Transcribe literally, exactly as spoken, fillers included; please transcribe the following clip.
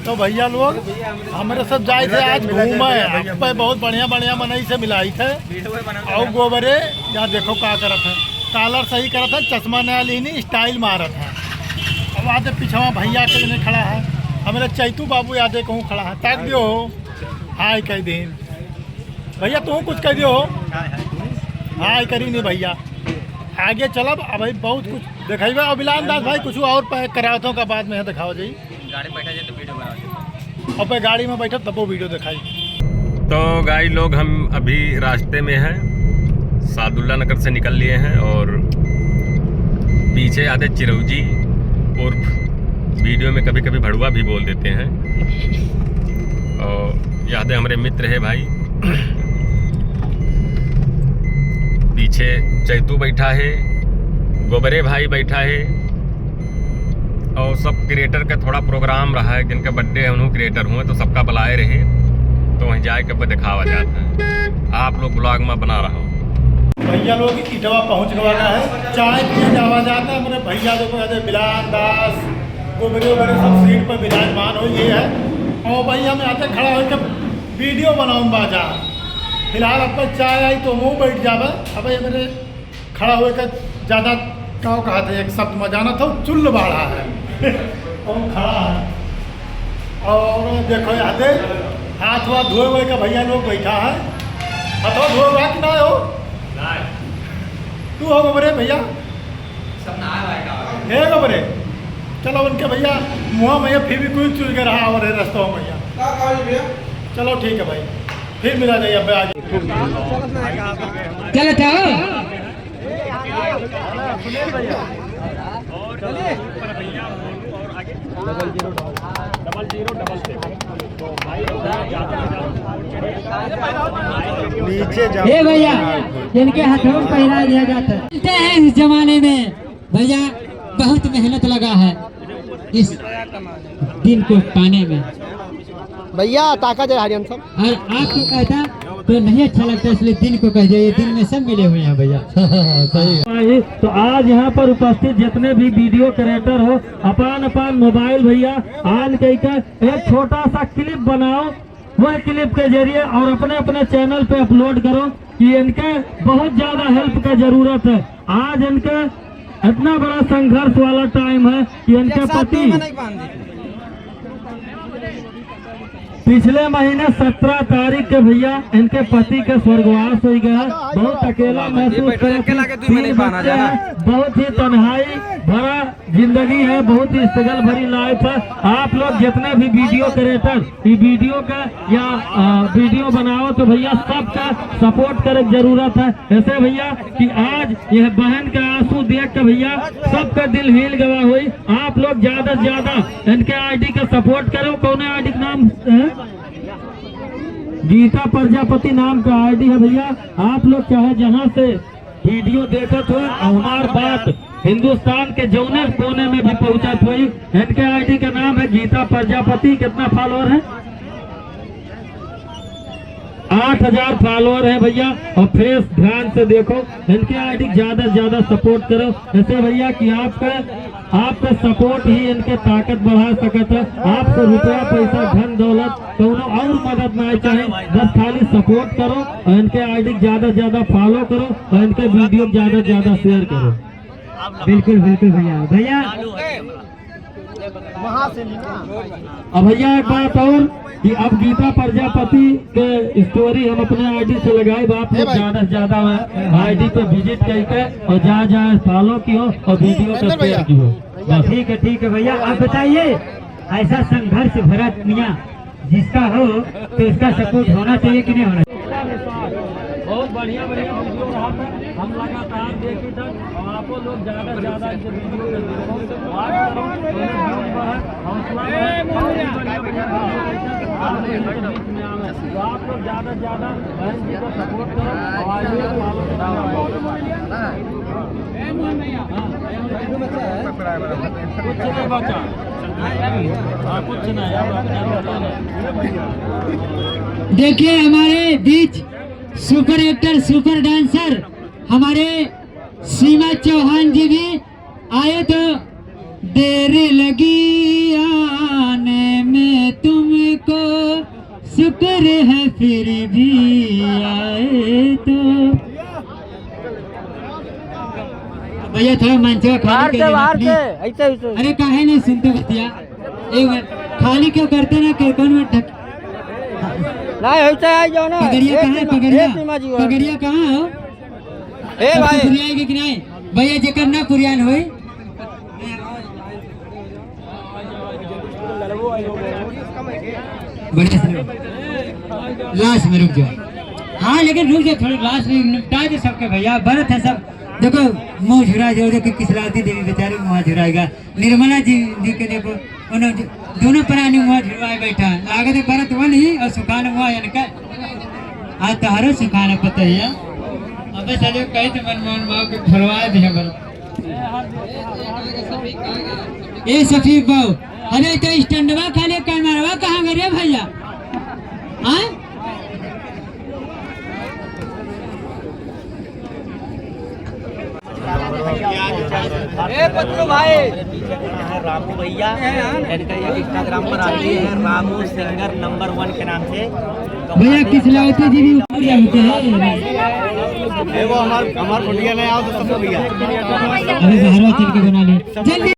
तो भइया लोग, हमरे सब जाइत है आज घूमे। आप पे बहुत बढ़िया बढ़िया मनई से मिलाइत है। अउर गोबरे, यहाँ देखो का करत है, collar सही करत है, चश्मा नया लीनी, style मारत है। अब आते पिछवा भइया के लेने खड़ा है, हमरे चैतू बाबू यादे कहूँ खड़ा है, ताक दियो हो, hi कह दीन। भइया तू कुछ कह दियो हो, hi करी नहीं भइया। आगे चलब, अबही बहुत कुछ देखइबे। अभिलान दास भाई कुछ और pack करावत हो का, बाद में यहाँ देखावा जाई। गाड़ी में बैठा जाए तो video बनाओ। अबे गाड़ी में बैठा तबो video देखाई। तो guys लोग, हम अभी रास्ते में हैं, सादुल्ला नगर से निकल लिए हैं और पीछे आते चिरौजी उर्फ video में कभी-कभी भड़ुआ भी बोल देते हैं। और यादे हमरे मित्र है भाई, पीछे चैतू बैठा है, गोबरे भाई बैठा है, और सब creator का थोड़ा program रहा है, जिनका birthday है, उन्हों creator हुए, तो सबका बुलाए रहे, तो वहीं जाए के अब दिखावा जाता है। आप लोग vlog में बना रहो। भइया लोग इटवा पहुँच गवा है, चाय पिए जावा जाता है। मेरे भइया देखो, अरे बिलान दास, गोबरे ओबरे सब seat पर विराजमान हो ये है। और भाई हम यहाँ पे खड़ा होकर video बनाऊँ बाजा। फिलहाल अब चाय आई तो मुँह बैठ जावे। अब ये मेरे खड़ा होए का ज्यादा का कहा थे, एक शब्द में जाना था, चुल्ल बाढ़ा है। और खड़ा है। और देखो यहाँ दे, हाथ वाथ धोए हुए का भइया लोग बैठा है। हाथ वाथ धोए हुआ कि ना हो? तू हो गोबरे भइया? सब नहाए वाए का। हे गोबरे, चलो उनके भइया मुँह में ये Fevikwik चुज के रहा और ये रस्तों में भइया। का कहा जी भइया? चलो ठीक है भाई, फिर मिला जाए अब आगे। चलो, चलो। नीचे जाओ। हे भइया, इनके हाथों में पहना दिया जाता है। चलते हैं इस जमाने में, भइया, बहुत मेहनत लगा है इस दिन को पाने में। भइया, ताका जाए हरियन सब। और आपको कहता तो नहीं अच्छा लगता, इसलिए दिन को कह दिया। ये दिन में सब मिले हुए हैं भइया। सही है। तो आज यहाँ पर उपस्थित जितने भी video creator हो, अपान अपान mobile भइया on कइके एक छोटा सा clip बनाओ, वह clip के जरिए और अपने अपने channel पे upload करो कि इनके बहुत ज्यादा help का जरूरत है। आज इनके इतना बड़ा संघर्ष वाला time है कि इनके पति पिछले महीने सत्रह तारीख के भइया इनके पति के स्वर्गवास होइ गया। बहुत अकेला महसूस करत हैं, तीन बच्चे हैं, बहुत ही तन्हाई भरा जिंदगी है, बहुत ही struggle भरी life है। आप लोग जितने भी video creator ये video का या, आ, video बनाओ तो भइया सबका support करे के जरूरत है। ऐसे भइया कि आज यह बहन का आंसू देख के भइया सबका दिल हिल गवा होई। आप लोग ज्यादा से ज्यादा इनके ID का support करो। कौन ID का नाम है? गीता प्रजापति नाम का ID है भइया। आप लोग चाहे जहाँ से video देखत हो, हमार बात हिंदुस्तान के जौने कोने में भी पहुँचत होई, इनके ID का नाम है गीता प्रजापति। कितना follower है? आठ हजार follower है भइया। और face ध्यान से देखो, इनके ID ज्यादा से ज्यादा support करो। ऐसे भइया कि आपका, आपका support ही इनके ताकत बढ़ा सकत है। आपको रुपया, पैसा, धन, दौलत, कौनो और मदद ना चाहे, बस खाली support करो और इनके ID ज्यादा से ज्यादा follow करो और इनके video ज्यादा से ज्यादा share करो। बिल्कुल, बिल्कुल भइया। भइया, वहाँ से नहीं ना। अब भइया एक बात और कि अब गीता प्रजापति के story हम अपने ID से लगाइब, आप लोग ज्यादा से ज्यादा ID पे visit करके और जहाँ जहाँ follow कियो और video को share कियो। बस। ठीक है, ठीक है भइया, आप बताइए, ऐसा संघर्ष भरा दुनिया जिसका हो तो उसका support होना चाहिए कि नहीं होना चाहिए? बहुत बढ़िया, बढ़िया video रहा था। हम लगातार देखी था और आपको लोग ज्यादा से ज्यादा इनके video को देखो, watch करो, उन्हें views बढ़े, हौसला बढ़े, और भी बढ़िया, बढ़िया video आप लोगों के बीच में आवे। तो आप लोग ज्यादा से ज्यादा बहन जी को support करो और आइए follow करो। कुछ नहीं बचा। हाँ, कुछ नहीं, अब अपने बता रहे। देखिए, हमारे बीच super actor, super dancer हमारे सीमा चौहान जी भी आए तो देर लगी। शुक्र है फिर भी आए तो। भैया, थोड़ा मंचवा खाली बाहर कर से, देना, बाहर please। से, ऐसे, ऐसे। अरे, काहे नहीं सुनते बतिया? एक मिनट, खाली क्यों करते ना, के कौन में ढक-, नहीं, ऐसे आ जाओ ना। पगड़िया एक कहाँ है, सीमा, पगड़िया? एक सीमा जी, और पगड़िया कहाँ हो? ए सबके भाई। पुरियाई के कि नहीं? भैया, जेकर ना पुरियान होई, बढ़िया से। Last में रुक जाओ। हाँ, लेकिन रुक जाओ, थोड़ा last में निपटा दे सबके भैया, बरत है सब। देखो, मुँह झुरा जाओ, देखो किसलावती देवी बेचारी मुँह झुराएगा। निर्मला जी, जी के देखो, उन्होंने दो-, दोनों प्राणी मुँह झुरवाए बैठा। लागत है बरत वन ही और सुखान मुँह इनका। आज तोहरो सुखान पता है। अबे साले कहे तो मनमोहन बाबू के खोलवाए दे बरत। ए शफीक बाबू, अरे तो स्टैंडवा खाली कैमरवा कहाँ गए रे भैया? हाँ? ए पतलू भाई। रामू भैया, इनका एक Instagram पर आती है रामू सिंगर नंबर वन के नाम से। भैया, किसलावती जी भी ऊपर जाते हैं। एगो हमार, हमार फोटिया नहीं आओ तो सब भैया। अभी बाहर चल के बना ले। जल्दी।